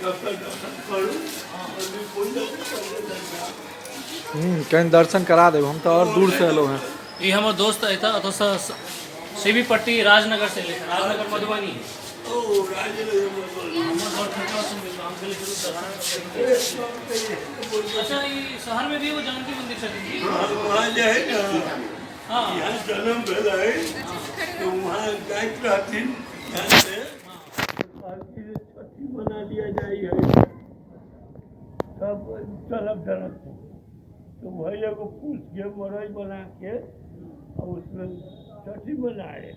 Doctor दर्शन करू, मंदिर पूजा हम्म, कनि दर्शन करा देब, हम तऽ आओर दूर से एलहुँ हेँ। ई हमर दोस्त एतऽ ओतऽसँ सीबी पट्टी राजनगर से एलै, राजनगर मधुबनी। ओ राजनगर मधुबनी। हमर घर खजुआ से मिल, हम गेलियै जरूर दर्शन करबै। अच्छा, ई शहर में भी एगो जानकी मंदिर छथिन जी? हाँ, वहाँ जे है ना। हाँ। यहाँ जन्म भेल है तो वहाँ जाइत रहथिन, यहाँ से कहलखिन जे छठी मना लिया जाइ है तब चलब जनकपुर। तो वही एगो फूस के मड़ई बना के और उसमें छठी मनाए।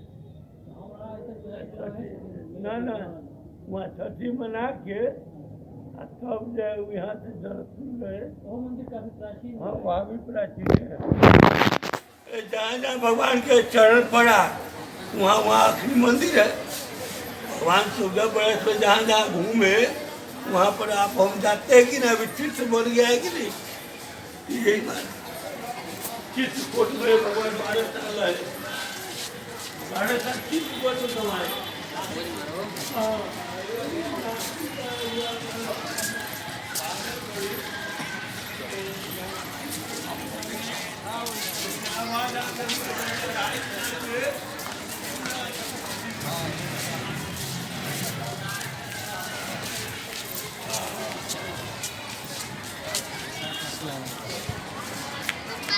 छठी ना ना, वहाँ छठी मना के आ तब जे यहाँ से जनकपुर गए। वो मंदिर काफी प्राचीन। हाँ, वहाँ भी प्राचीन है। जहाँ जहाँ भगवान के चरण पड़ा वहाँ वहाँ आखिरी मंदिर है। भगवान 14 बरस में जहाँ जहाँ घूमे वहाँ पर आप हम जाते हैं कि नहीं? अभी तीर्थ बन गया है कि नहीं? यही बात। चित्रकूट में भगवान 12 साल है, 12 साल चित्रकूट में कमाए। हाँ।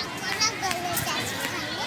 कोना गले चाची खाइले।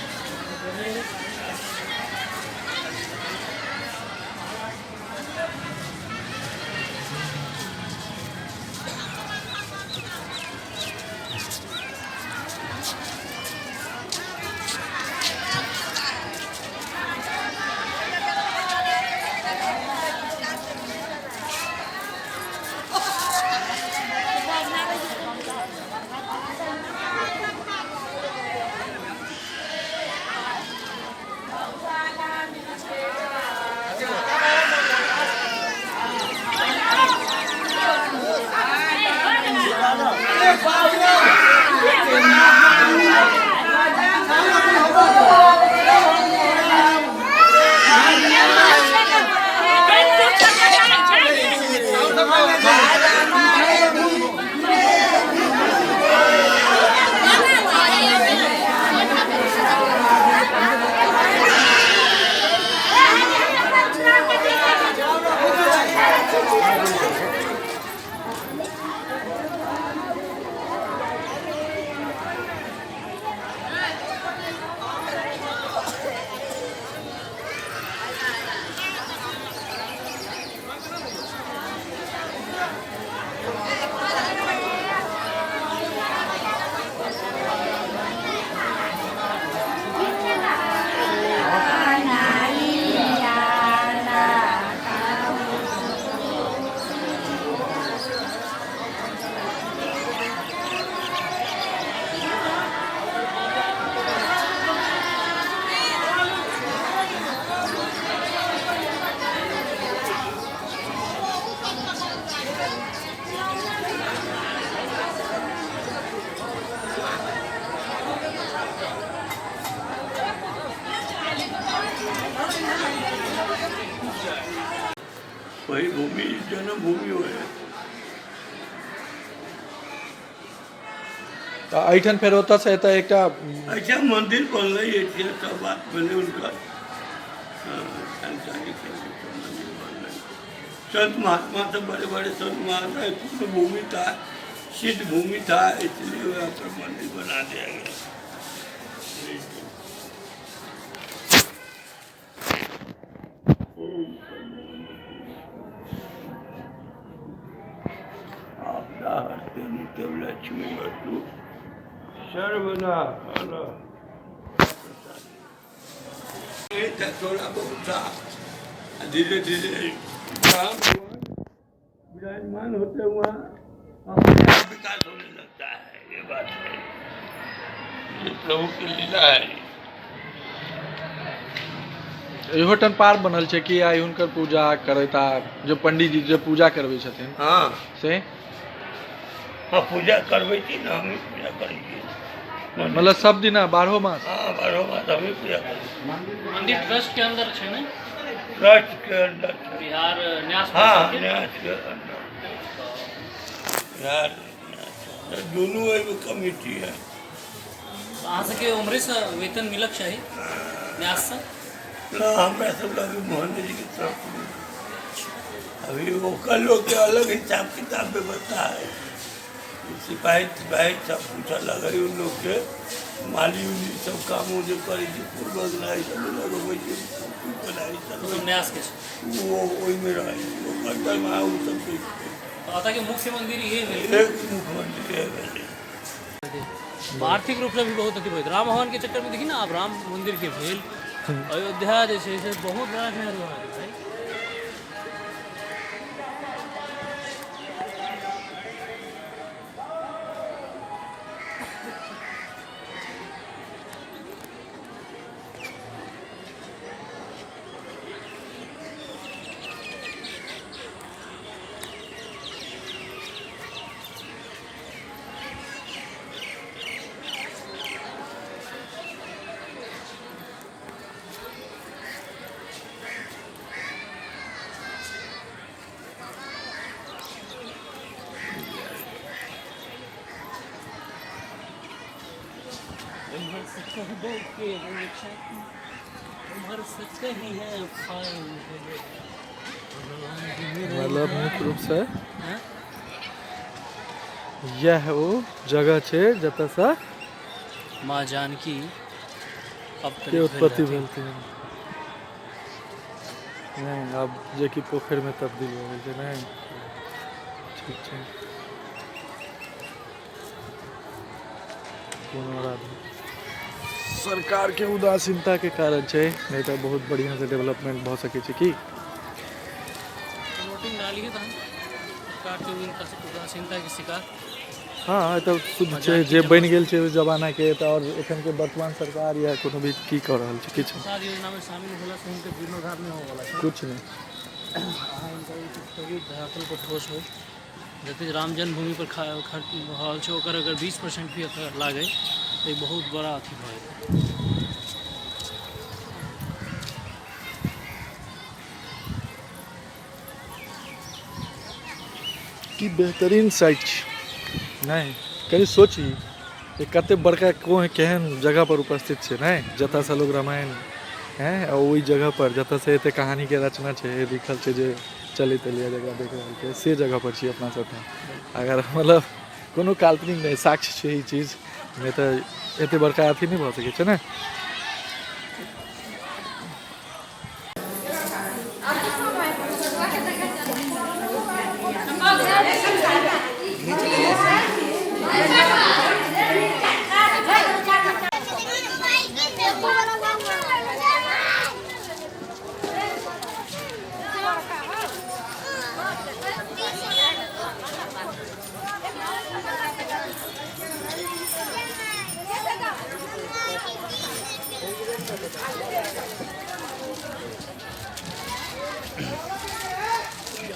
वही भूमि जन्म भूमि हो है। तऽ एहिठाम फेर ओतऽसँ एतऽ एकटा अच्छा मंदिर बनलै, ऐसे सब बात भेलै उनकर। हाँ, जानकारी के लिए सब मंदिर बनलै। संत महात्मा सब, बड़े बड़े संत महात्मा, पूर्ण भूमि था, सिद्ध भूमि था, इसलिए वहाँ पर मंदिर बना दिया गया। आपदा हरते नित्यम लक्ष्मी वस्तु सर्वदा फल ये था, थोड़ा बहुत था। धीरे धीरे जहाँ भगवान विराजमान होते वहाँ अपने आप विकास होने लगता है। ये बात है, ये प्रभु की लीला है। इहोठाम पार बनल छै कि आइ हुनकर पूजा करैत आ जो पंडीजी जे पूजा करबै छथिन से? हाँ, पूजा करबै छी ने, हमही पूजा करै छी। मतलब सब दिना, 12 मास? हाँ, 12 मास हमही पूजा करै छी। मंदिर ट्रस्ट के अंदर छै ने? ट्रस्ट के अंदर छै। बिहार न्यास हाँ। परिषद के? न्यास के अंदर। बिहार दुनू एहिमे कमिटी है। अहाँ सबके उम्हरेसँ वेतन मिलक चाही न्याससँ? ना, हमरा सब लग मोहन जी के तरफ से मिले। अभी ओकर लोग के अलग हिसाब किताब व्यवस्था है। सिपाही तिपाही सब कुछ अलग है उन लोग के। माली उली सब काम जे करै छै, फूल बगनाइ सब लगबै छै, बनाइ ओ सब सब न्यासके छै। ओ ओहिमे रहै छै, ओकर दरमाहा ओ सब दै छै। तऽ एतऽके मुख्य मन्दिर इहे भेल? एक मुख्यमंत्री भेलै। आर्थिक रूपसँ भी बहुत अथी भेल राम भवन के चक्कर में। देखी ना, आब राम मंदिर के भेल, अयोध्या जे छै से बहुत बड़ा शहर भऽ गेल भाई। उम्हर से कहबो के छै, उम्हर से कही है फाइन। मतलब मुख्य रूपसँ हैं? इएह ओ जगह छै जतऽसँ माँ जानकी के अवतरित भेल उत्पत्ति रहथिन। भेल नहि, आब जेकि पोखरिमे तब्दील भऽ गेल छै। नहि, ठीक छै, कोनो आदमी सरकारके उदासीनताके कारण छै, नहि तऽ बहुत बढ़िआँसँ डेवलपमेंट भऽ सकै छै की। नोटिंग डालिए तहन सरकार के उदासीनता के शिकार। हँ, तऽ शुद्ध छै जे बनि गेल छै ओहि जमानाके, तऽ आओर एखनके वर्तमान सरकार या कोनो भी की कऽ रहल छै? किछु नहि। प्रसाद योजना में शामिल होला से हुनकर जीर्णोद्धार नहि होवला छै। किछु नहि। अहाँ हिनकर ई चीज कहियौ, धरातल पर ठोस होइ। जतेक राम जन्मभूमि पर खर्च भऽ रहल छै, ओकर अगर 20% भी अगर लागै तऽ ई बहुत बड़ा अथी भऽ जेतै। की बेहतरीन साइट छै नहि? कनि सोची जे कते बड़का को केहन जगह पर उपस्थित छै, नहि? जतऽसँ लोग रामायण हैं, आ ओहि जगह पर जतऽसँ एते कहानीके रचना छै, लिखल छै, जे चलैत एलैए, जकरा देख रहल छै, से जगह पर छी अपना सब। अगर मतलब कोनो काल्पनिक नहि, साक्ष्य छै ई चीज, नहि तऽ एते बड़का अथी नहि भऽ सकै छै ने।